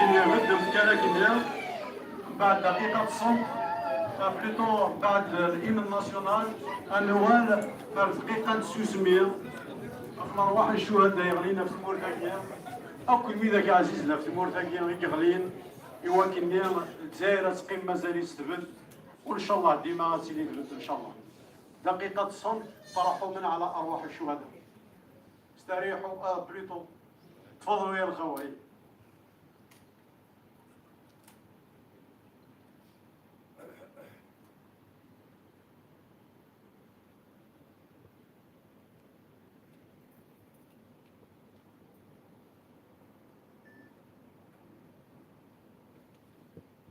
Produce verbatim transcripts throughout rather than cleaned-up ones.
Ibeddem kan akken, mbeɛd daqiqa ṭṣent, plutôt mbeɛd l'hymne national, ad nuɣal ar dqiqa n tsusmi. Ɣef lerwaḥ n ccuhada yeɣlin ɣef tmurt-agi, akk wid-agi ɛzizen ɣef tmurt-agi i yeɣlin, i wakken-nni Lezzayer ad teqqim mazal-itt tbedd, u ncallah dima ad tili tbedd ncallah. دقيقة صمت ترحما على أرواح الشهداء. استريحوا، آه، بليتو، تفضلوا يا الخوي.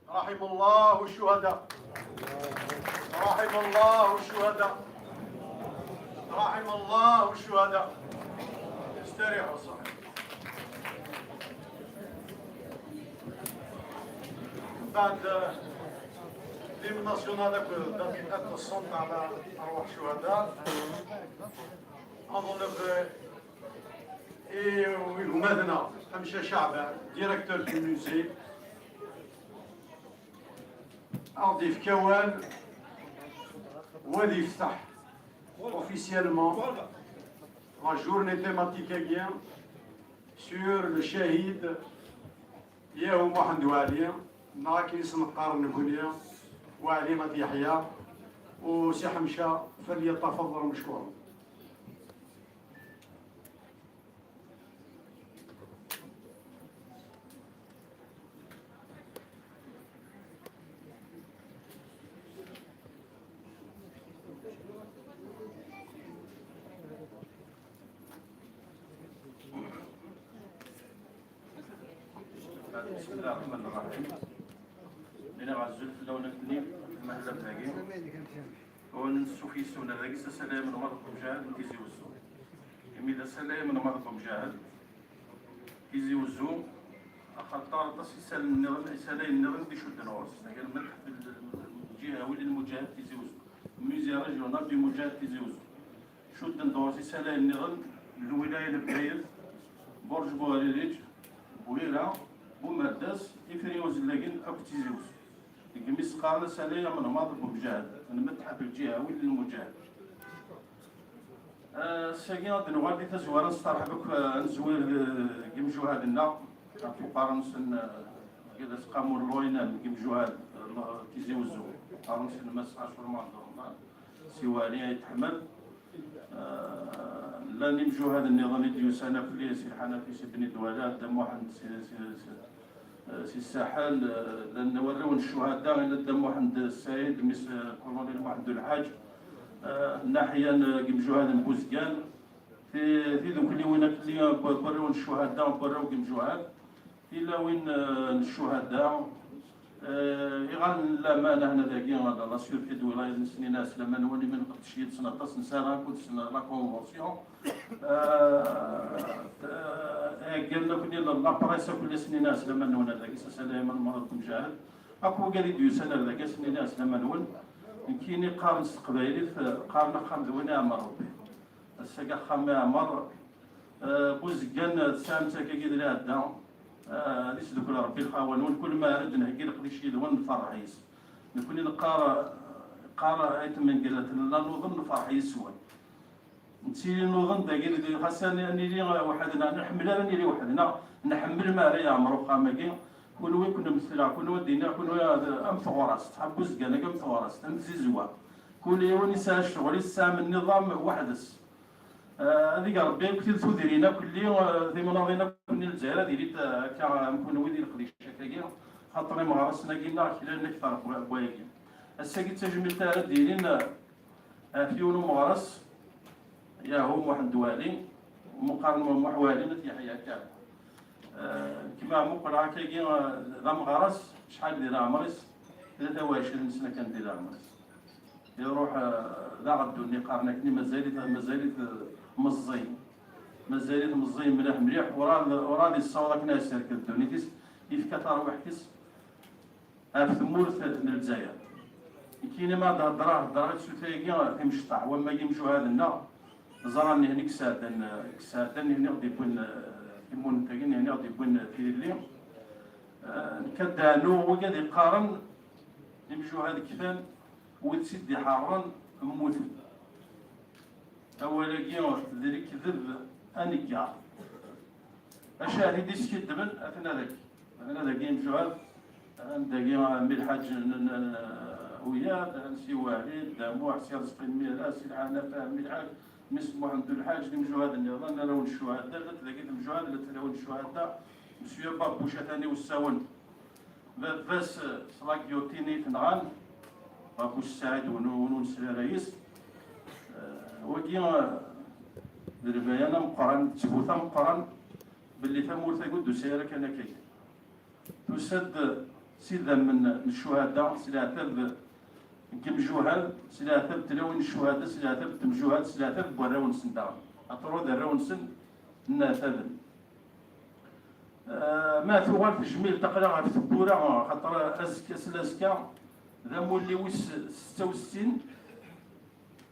رحم الله الشهداء. رحم الله الشهداء. رحم الله الشهداء. استريحوا صح. بعد، آه، l'hymne national، دقيقة الصمت على أرواح الشهداء. أظن، آه، إيه، ويقوم هذا حمشة شعبة، directeur du musée. Ad ɣ-d-yefk awal u ad yefteḥ officiellement la journée thématique-agi sur le chahid Yahu Muḥend Waɛli, neɣ akken i s-neqqar nekkni, Waɛli At Yeḥya, u Si Ḥemca, فليتفضل مشكورا. بسم الله الرحمن الرحيم. Nniɣ azul fell-awen akkenni, lmehla dagi. Ur nessuf yes-wen ar dagi s asalam n Maḍ Bumjahed n Tizi Wezzu. Imi d asalam n Maḍ Bumjahed, Tizi Wezzu, axaṭer aṭas isalen nniḍen, isalayen nniḍen i d-icudden ɣur-s. Tagar ma tḥebbel lǧiha Wili Lmuǧahed Tizi Wezzu, Musée Régional du Moudjahid Tizi Wezzu. Cudden-d ɣur-s isalayen nniḍen n lwilaya n Bgayet, Burǧ Buɛririǧ, Buhira, Bumerdas, Ifri Uzellagen akked Tizi Wezzu. Deg mi s-qqaren asalay amenmaḍ n Bumjahed, nmetḥ belǧiha Wili Lmuǧahed. Ah, ass-agi ad d-nuɣal di tazwara, nesteṛḥeb akk, ah, ad nezwir deg, deg yimjuhad-nneɣ, ɣef uqerru-nsen, ah, deg Aseqqamu n Loinam deg yimjuhad, ah, Tizi Wezzu, uqerru-nsen Mass Ɛacur Mɛend Remḍan, Si Waɛli Ayt Ḥmed. Ah, llan imjuhad nniḍen i d-yusan, akli Si Lḥanafi, Si Bni Dwala, Dda Muḥend, Si, Si, Si, Si Saḥel, eh, llan warraw n ccuhada, ila Dda Muḥend Ssaɛid, mmi-s, eh, Kulunil Muḥend Ulḥaǧ, eh, nnaḥya n, eh, yimjuhaden n Buzgan, ti-, tidukliwin akli, eh, n warraw n ccuhada, n warraw n yimjuhad, tilawin, eh, n ccuhada, eh, iɣallen n laman, ahna dagi, la, la sûreté de wilaya n Snin, ɛeslama-nwen, imi nqeddec yid-sen aṭas n ssaɛa akked-sen la convention. Eh, eh, heggan akni la, la presse akk la Snin, ɛeslama-nwen ar dagi s asalam n Maḍ Bumjahed. Akk wigad i d-yusan ar dagi a Snin, ɛeslama-nwen. Nekkini qqaren s teqbaylit, eh, qqaren axxam d win iɛemmer Rebbi. Ass-agi axxam iɛemmer, eh, Buzgan, eh, tesɛam-tt akkagi d lɛadda, eh, ad isdukkel Rebbi lxawa-nwen, kul ma ara d-nheggi leqdic yid-wen nferreḥ yis. Nekkni neqqar, qqar Ayt Mengellat, nella nuḍen nferreḥ yis-wen. Nettili nuḍen dagi, dagi, xas ad nili weḥd-neɣ, ur nḥemmel ara nili weḥd-neɣ, nḥemmel mi ara yeɛmer uxxam-agi, kunwi ken-mmetleɣ, kunwi ad d-iniɣ, kunwi ad, am teɣrast, am Buzgan-agi am teɣrast, am tzizwa. Kul yiwen yesɛa ccɣel-is, yesɛa amenniḍam weḥd-s. Ah, ad ig Rebbi akk tid tudrin akk-nni, ah, timnaḍin akk-nni n Lezzayer ad ilint, ah, akka am kunwi di leqdic akkagi, xaṭer imeɣrasen-agi-nneɣ klalen akter n wa-, n wayagi. Ass-agi d tajmilt ara d-yilin, ah, ɣef yiwen umeɣres, Yahu Muḥend Wali, meqqaren Muḥ Wali n At Yeḥya kan. Eh, nekk ma muqleɣ akkagi, eh, d ameɣres, acḥal di leɛmer-is? Tlata u ɛecrin sna kan di leɛmer-is. Iruḥ, eh, d aɣeddu-nni qqaren akken mazal-it, mazal-it, eh, meẓẓi. Mazal-it meẓẓi mliḥ mliḥ, urɛad, urɛad yessaweḍ akken ad yesserked ddunit-is, yefka tarwiḥt-is ɣef tmurt n Lezzayer. Nekkini ma d-heddreɣ, heddreɣ i tsuta-agi timecṭaḥ, wamma yimjuhad-nneɣ ẓran nihni i yesɛeddan, i yesɛeddan nihni i ɣ-d-yewwin, eh, timunent-agi, nihni i ɣ-d-yewwin, eh, tilelli. Nekk ad d-ɛnu wigad iqqaren imjuhad kfan, wid tt-id-iḥeṛṛen mmuten. Awal-agi d lekdeb aneggar. Acu ara t-id-iskiddben? Atan dagi, atan dagi imjuhad, atan dagi mmi Lḥaǧ n, n, n, wiyaḍ, Si Waɛli, Dda Muḥ, Si Rrezqi Mira, Si Lḥanafa, mmi Lḥaǧ, mmi Muḥend Lḥaǧ, d imjuhad nniḍen, arraw n ccuhada, llant dagi temjuhad, llant arraw n ccuhada, Mesyu Babuc atan i usawen. Baba-s s la guillotine i t-nɣan, Babuc Saɛid, win ur nesli ara yis. Eh, wagi, eh, d lbayan ameqqran, d ttbut ameqqran, belli tamurt-agi ur d-tusi ara kan akkagi. Tusa-d s idammen n ccuhada, s leɛtab n yimjuhad, s leɛtab n tlawin n ccuhada, s leɛtab n temjuhad, s leɛtab n warraw-nsen daɣen. Aṭru d arraw-nsen nneɛtaben. Ah, ma tuɣal tejmilt aql-aɣ ɣef tewwura, axaṭer azekka, sel azekka, d amulli wis setta u settin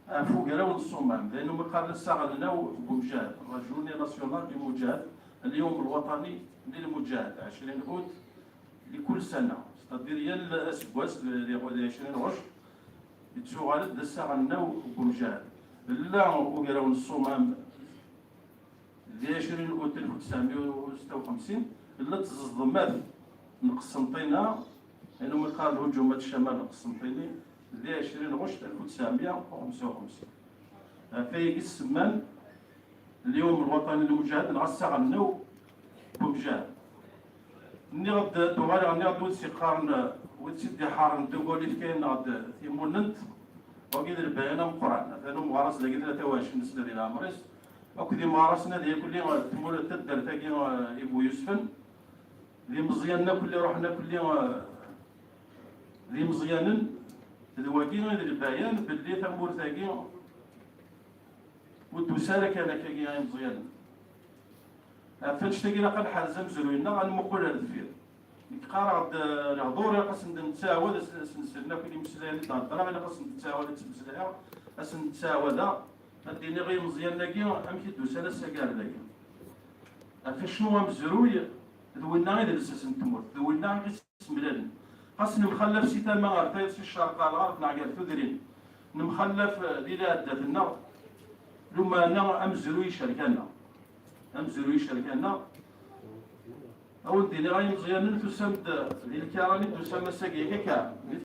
ɣef ugraw n Ṣṣumam, d ayen umi qqaren assaɣ n naw n umjahed, la journée nationale du mujahid, اليوم الوطني للمجاهد، عشرين août لكل سنة، c'est-à-dire yal aseggas di, di, di ɛecrin ɣuct yettuɣal-d d assaɣ n naw n umjahed. Lla ugraw n Ṣṣumam di ɛecrin août alef u tesɛemya u setta u xemsin, llant tẓeḍmat n Qesṭenṭina, ayen umi qqaren lhuǧumat ccamal n Qesṭenṭini, di ɛecrin ɣuct alef u tesɛemya u xemsa u xemsin. Ɣef wayagi i s-semman اليوم الوطني للمجاهد, neɣ assaɣ n naw n umjahed. Nniɣ-d, d-uɣaleɣ nniɣ-d wid s-iqqaren, wid s-id-iḥaren Dugol ifka-aneɣ-d timunent, wagi d lbayan ameqqran. Atan umɣar-as dagi tlata u ɛecrin sna di leɛmer-is, akked imɣar-as-nni ad yakulli tmur-, taddart-agi, eh, Ibu Yusfen, d imeẓyanen akk-, ruḥen akk-, eh, d imeẓyanen, d wagi i d lbayan belli tamurt-agi ur d-tusi ara kan akkagi, ay imeẓyanen. Ɣef wannect-agi ilaq ad nḥerz amezruy-nneɣ, ad nmuqel ar deffir. Nekk qqareɣ-d, eh, lehdur ilaq ad sen-d-nettɛawad, ad sen-, ad sen-slen akk imeslayen i d-heddreɣ, ilaq ad sen-d-nettɛawad, ad ttmeslayeɣ, ad sen-d-ttɛawadeɣ, ad d-iniɣ i yimeẓyanen-agi amek i d-usan ass-agi ar dagi. Ɣef wacu amezruy d winna i d lsas n tmurt, d winna i s-, semlalen. Xas nemxallaf si tama ɣer tayeḍ, si ccerq ɣer lɣerb, neɣ gar tudrin, nemxallaf, eh, di lɛaddat-nneɣ, lumeɛna amezruy icerk-aneɣ. Amezruy icerk-aneɣ. A wen-d-iniɣ ay imeẓyanen, tusam-d di lkar-nni d-tusam ass-agi akka,